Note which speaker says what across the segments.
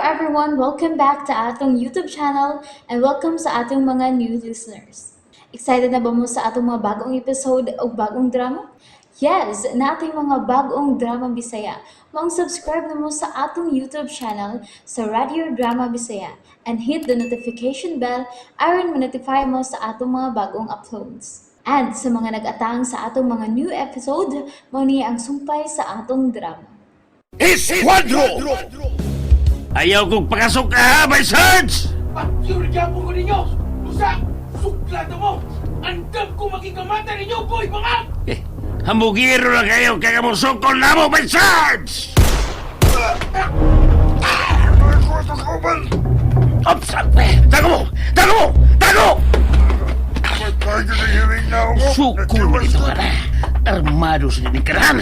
Speaker 1: everyone! Welcome back to atong YouTube channel and welcome sa atong mga new listeners. Excited na ba mo sa atong mga bagong episode o bagong drama? Yes, nating mga bagong drama Bisaya. Maong subscribe na mo sa atong YouTube channel sa Radio Drama Bisaya and hit the notification bell aron ma-notify mo sa atong mga bagong uploads. And sa mga nag-atang sa atong mga new episode, mao ni ang sumpay sa atong drama.
Speaker 2: Esquadro! Ayaw kong pakasok ka ha, my Sarge!
Speaker 3: Patyo gyapon ko ninyo! Usa! Suklado mo! Andam ko magigamata ninyo, boy! Mga!
Speaker 2: Eh, hamugiro na kayo kaya mo sukol na mo, my Sarge! Ops! Tago mo! Tago mo! Tago! Sukol na ito ka na. Armado sa dinikaran.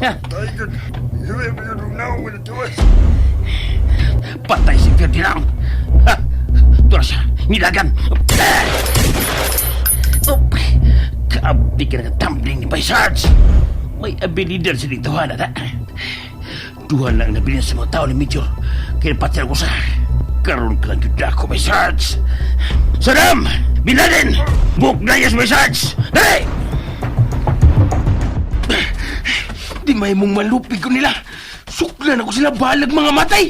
Speaker 2: Ha? Patay si Ferdinand. Ha? Ito na siya. Nilagan. Oh, kaabdi ka na tumbling ni Bay Sarge. May abilidad sa dito, na. Duha lang nabilin sa mga tao ni Major. Kaya patay ko sa... Karoon ka lang yun ako, Bay Sarge. Saddam! Bin Laden! Buk na yes, Bay Sarge! Dali!
Speaker 3: Di may mong malupig ko nila! Suklan ako sila balag mga matay!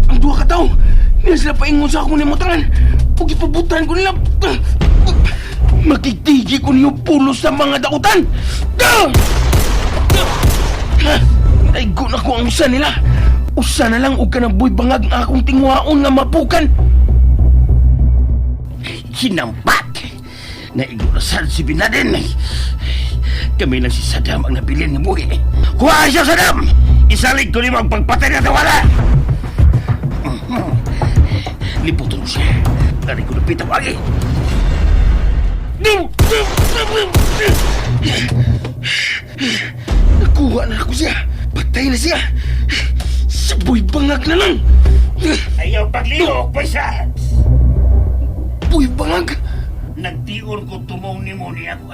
Speaker 3: Ang duha ka tao! Nila sila paingon sa akong nimutangan! Pag ipabutan ko nila... Makitigi ko niyo pulos sa mga dautan! Naigo na ko ang usa nila! Usa na lang og kanang buy bangag ang akong tinguhaon nga mapukan!
Speaker 2: Hinampak! Naigurasan si Bin Laden. Kami lang si Saddam ang nabilin ng buhi. Kuha siya, Saddam! Isalig ko nimo ang pagpatay na tawala! Liputan ko siya. Dari ko lupit ang agi.
Speaker 3: Nakuha na ako siya! Patay na siya! Sa buy bangag na lang!
Speaker 2: Ayaw paglihok, Paisans!
Speaker 3: Buy bangag!
Speaker 2: Nagtiun ko tumong nimo niya ko.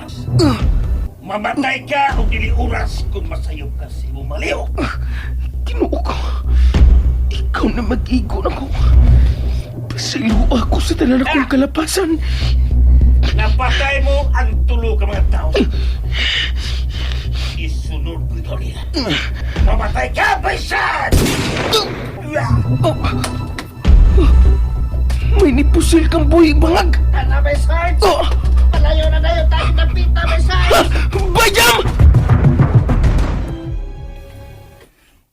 Speaker 2: Mamatay ka o dili oras kung masayop ka sa imong malihok.
Speaker 3: Ginoo ko. Ikaw na mag-igo na ko. Pasaylo ako sa tanan akong kalapasan.
Speaker 2: Napatay mo ang tulo ka mga tao. Isunod ko ikaw niya. Mamatay ka, Paisan!
Speaker 3: Oh. May nipusil kang buhay bangag.
Speaker 2: Ano, Paisan?
Speaker 3: Oh.
Speaker 2: Palayo na tayo tayo napita, Paisan!
Speaker 3: Ah! Bayam!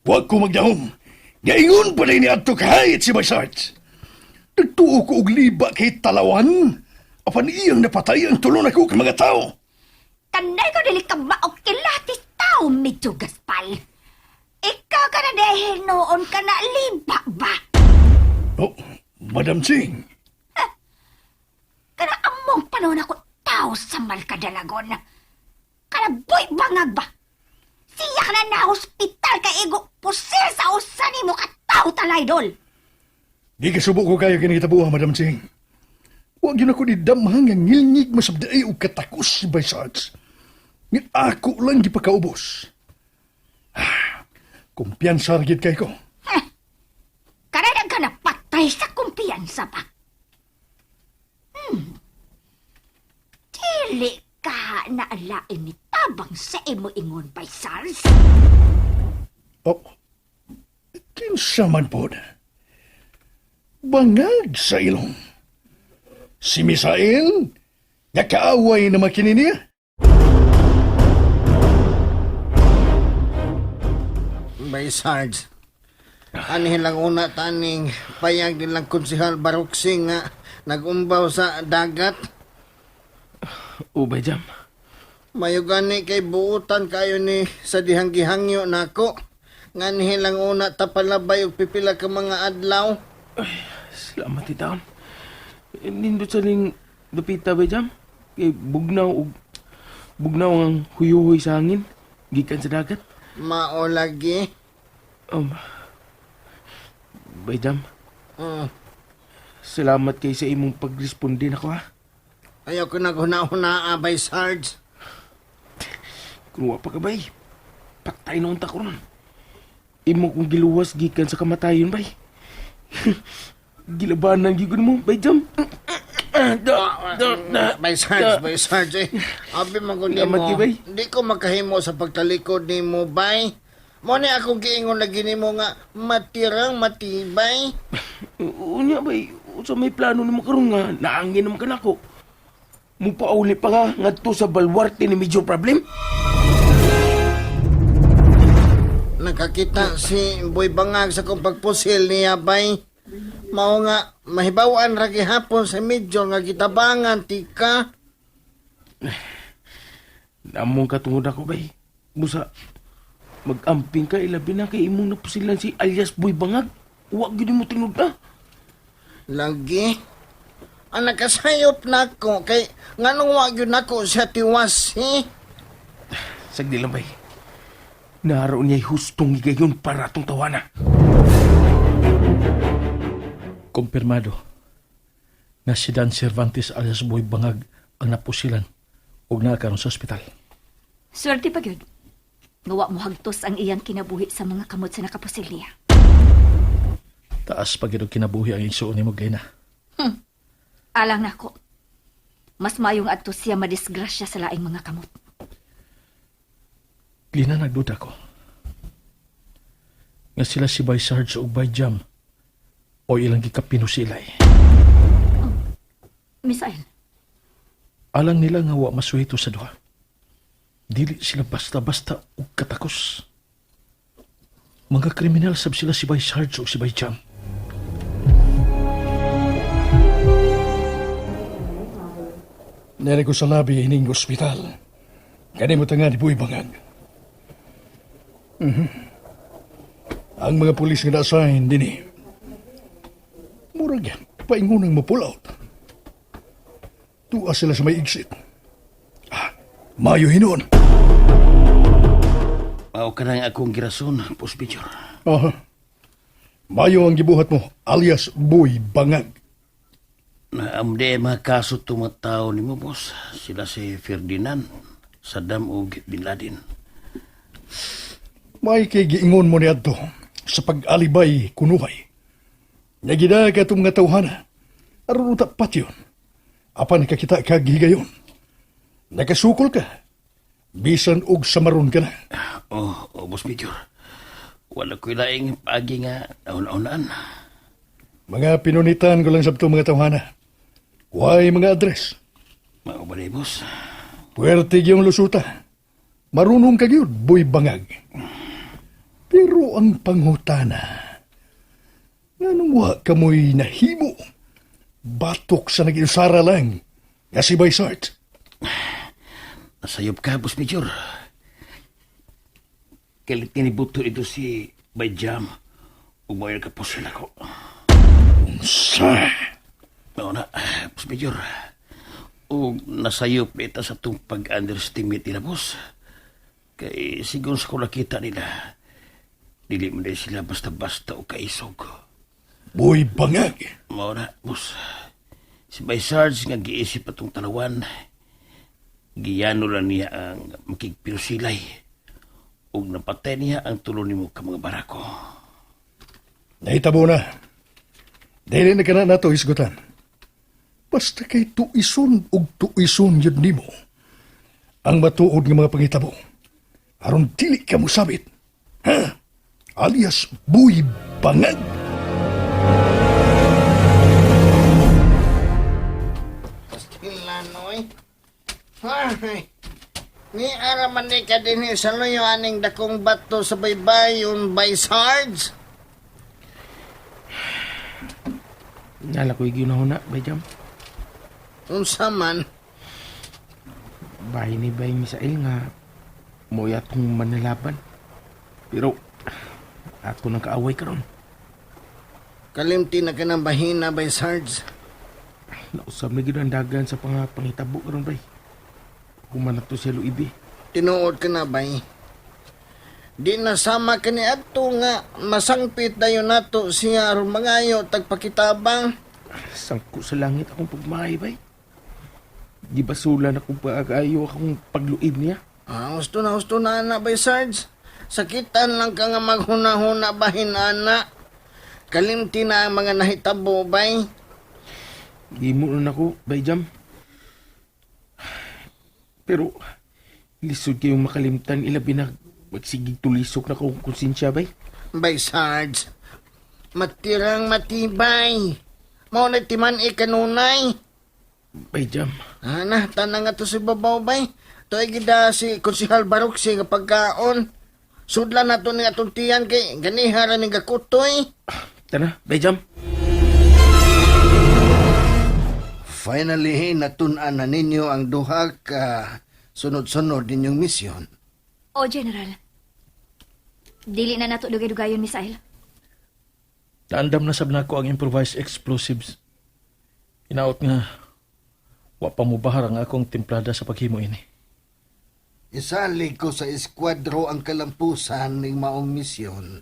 Speaker 4: Huwag ko magdahom. Gaingon pa ni adto kahayit si Baysart. Nagtuo ko og liba kay Talawan. Apan iyang napatay ang tulo na ko ka mga tao.
Speaker 5: Kanay ko dili ka maog kilatis tao, medyo gaspal. Ikaw ka na dahil noon ka na liba ba?
Speaker 4: Oh, Madam Ching.
Speaker 5: Kana among panahon ako tao sa malkadalagon. Kana boy bangag ba? Siya ka na na hospital ka igo pusil sa usani mo ka tao talaydol.
Speaker 4: Di kasubo ko kayo kini hitabuha, Madam Ching. Huwag yun ako ni damhang nga ngilngig masabdaay og katakos si Baysart. Nga ako lang gipakaubos. Ah, kumpiyansa ra gid kay ko.
Speaker 5: Kana ka na patay sa kumpiyansa pa. Dili ka na alain ni tabang sa imo ingon by SARS.
Speaker 4: Oh, kinsa man pod. Bangag sa ilong. Si Misael, nga kaaway na makini niya.
Speaker 6: Bay Sarge. Anhin lang una taning payag nilang konsihal Baruksing nga nagumbaw sa dagat.
Speaker 3: Ubay jam.
Speaker 6: Mayo gani kay buutan kayo ni sa dihang gihangyo nako. Nganhi lang una ta palabay og pipila ka mga adlaw.
Speaker 3: Salamat itaon. Nindot sa ning dupita ba jam? Kay bugnaw og bugnaw ang huyuhoy sa hangin gikan sa dagat.
Speaker 6: Mao lagi.
Speaker 3: Bay jam. Salamat kay sa imong pagresponde nako ha.
Speaker 6: Ayaw ko naghuna-huna Bay Sarge.
Speaker 3: Kung wa pa ka bay, patay na unta ko ron. Imo kong giluwas gikan sa kamatayon, bay. Gilabanan gyud ko nimo, bay Jam. Da, da, da.
Speaker 6: Bay Sarge, Bay Sarge. Eh. Abi man ko
Speaker 3: Salamat,
Speaker 6: nimo.
Speaker 3: bay.
Speaker 6: Di ko makahimo sa pagtalikod nimo, bay. Mo ni akong giingon lagi nimo nga matirang matibay.
Speaker 3: Unya, bay, unsa may plano nimo karon nga naangin naman ka nako. Mupauli pa nga ngadto sa balwarte ni Major Problem.
Speaker 6: Nakakita si Boy Bangag sa kong pagpusil niya, bay. Mao nga, mahibawan ra gihapon sa medyo nga gitabangan, tika.
Speaker 3: Namong katungod ako, bay. Busa, mag-amping ka, ilabi na kay imong napusilan si alias Boy Bangag. Wa gyud mo tinud na.
Speaker 6: Lagi. Ang nakasayop nako kay nganong wa gyud nako siya tiwas, eh?
Speaker 3: Sagdi lang, bay. Naroon niya'y hustong higayon para atong tawana.
Speaker 4: Kumpirmado nga si Dan Cervantes alias Boy Bangag ang napusilan ug naa karon sa ospital.
Speaker 5: Swerte pa gyud. Nga wa mo hagtos ang iyang kinabuhi sa mga kamot sa nakapusil niya.
Speaker 4: Taas pa gyud og kinabuhi ang igsuon nimo, Glena.
Speaker 5: Alang nako. Mas maayong adto siya madisgrasya sa laing mga kamot.
Speaker 4: Glena, nagduda ko nga sila si Bay Sarge ug Bay Jam o ilang gikapinusilay.
Speaker 5: Misael,
Speaker 4: Alang nila nga wa masuhito sa duha. Dili sila basta-basta og katakos. Mga kriminal sab sila si Bay Sarge ug si Bay Jam. Nere ko sa labi ining ospital. Kani mo tanga ni Boy Bangag. Mhm. Ang mga pulis nga na-assign dinhi. Murag paingunang mo pull out. Tuwa sila sa may exit. Ah, mayo hinuon.
Speaker 2: Mao ka nang akong girason, Boss Major.
Speaker 4: Aha. Mayo ang gibuhat mo, alias Boy Bangag.
Speaker 2: Naamde mga kaso tumatao nimo, boss. Sila si Ferdinand, Saddam ug Bin Laden.
Speaker 4: May kay giingon mo niadto sa pag-alibay kunuhay. Nagida ka itong mga tawhana. Aron uta patyon. Apan nakakita ka gihigayon. Nakasukol ka. Bisan og samaron ka na.
Speaker 2: Oh, oh Boss Major. Wala ko'y laing paagi nga nauna-unaan.
Speaker 4: Mga pinunitan ko lang sabto mga tawhana. Way mga address.
Speaker 2: Mao ba ni, boss?
Speaker 4: Puwerte gyung lusuta. Marunong ka gyud, Boy Bangag. Pero ang panghutana, nganong wa kamoy nahimo? Batok sa nag-usara lang, nga si Baysart.
Speaker 2: Nasayop ka, Boss Major. Kalit nga nibuto ito si Bayjam. Ug mo ka pusil ako.
Speaker 4: Sa,
Speaker 2: Mao na, Boss Major. Ug nasayop ita sa itong pag-underestimate nila, boss. Kay sigon sa ko nakita nila, dili man din sila basta-basta o kaisog.
Speaker 4: Boy Bangag.
Speaker 2: Mao na, boss. Si Bay Sarge nga giisip atong talawan, giyano lang niya ang makigpinusilay. Ug napatay niya ang tulo nimo ka mga barako.
Speaker 4: Nahitabo na. Dili na ka na nato isgutan. Basta kay tuison ug tuison yun nimo. Ang matuod nga mga pangitabo. Aron dili ka mosabit. Ha? Alias Boy Bangag.
Speaker 6: Pastilan, oy. Ay, ni ara man ni ka dinhi sa luyo aning dakong bato sa baybayon by Sarge.
Speaker 3: Nala ko'y ginahuna, Bay Jam.
Speaker 6: Unsa man,
Speaker 3: Bay ni Bay Misael nga mo'y atong manalaban. Pero ako nang kaaway karon.
Speaker 6: kalimti na ka ng bahina by Sarge.
Speaker 3: Nausab na gyud ang dagan sa pangitabo karon bay. Human na to siya luibi.
Speaker 6: Tinuod ka na bay. Di na sama ka ni adto nga masangpit dayon nato siya aron mangayo tagpakitabang.
Speaker 3: Sangko sa langit akong pagmahay bay. Gibasulan akong pag-ayo akong pagluib niya.
Speaker 6: Ah, husto na ana bay Sarge. Sakitan lang ka nga maghuna-huna bahin ana. Kalimti na ang mga nahitabo bay.
Speaker 3: Gimo na nako, Bay Jam. Pero, lisod kayong makalimtan ilabi na magsigig tulisok na kong konsensya, bay.
Speaker 6: Bay Sarge, matirang matibay. Mao na timan e kanunay.
Speaker 3: Bay Jam,
Speaker 6: Ana, tanang nga to si Babaw bay. Tuay gida si Konsihal Baruksi nga pagkaon. Sudlan na to ni atong tiyan kay ganihara ni gakutoy.
Speaker 3: Tara, Bay Jam.
Speaker 6: Finally, natun-an na ninyo ang duha ka sunod-sunod ninyong misyon.
Speaker 5: O, General. Dili na nato dugay-dugayon, Misael.
Speaker 7: Naandam na sab nako ang improvised explosives. Inaot nga wa pa mubahar ang akong timplada sa paghimo ini.
Speaker 6: Isalig ko sa eskuadro ang kalampusan ning maong misyon.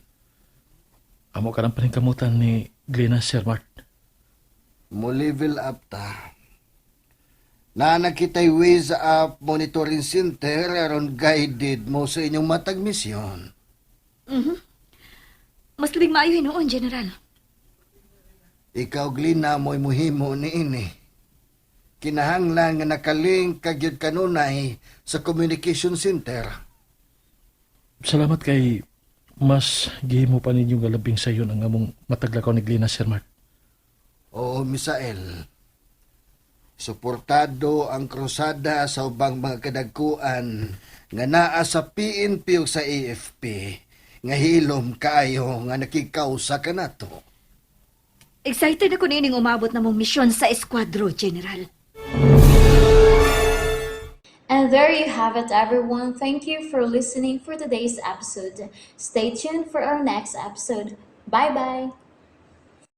Speaker 7: Amo ka ng paningkamutan ni Glena Sir Mart.
Speaker 6: Mo level up ta. Na nakita'y Waze Up Monitoring Center aron guided mo sa inyong matag misyon.
Speaker 5: Mas labing maayo hinuon, General.
Speaker 6: Ikaw, Glina, mo'y muhimo ni ini. Kinahanglan nga nakalink kagyud kanunay sa communication center.
Speaker 7: Salamat kay mas gihimo pa ninyo nga labing sayon ang among mataglakaw ni Glena Sir Mart.
Speaker 6: Oo, Misael. Suportado ang krusada sa ubang mga kadagkuan nga naa sa PNP ug sa AFP nga hilom kaayo nga nakikausa kanato.
Speaker 5: Excited ako niining umabot na mong misyon sa eskuadro, General.
Speaker 1: And there you have it, everyone. Thank you for listening for today's episode. Stay tuned for our next episode. Bye bye.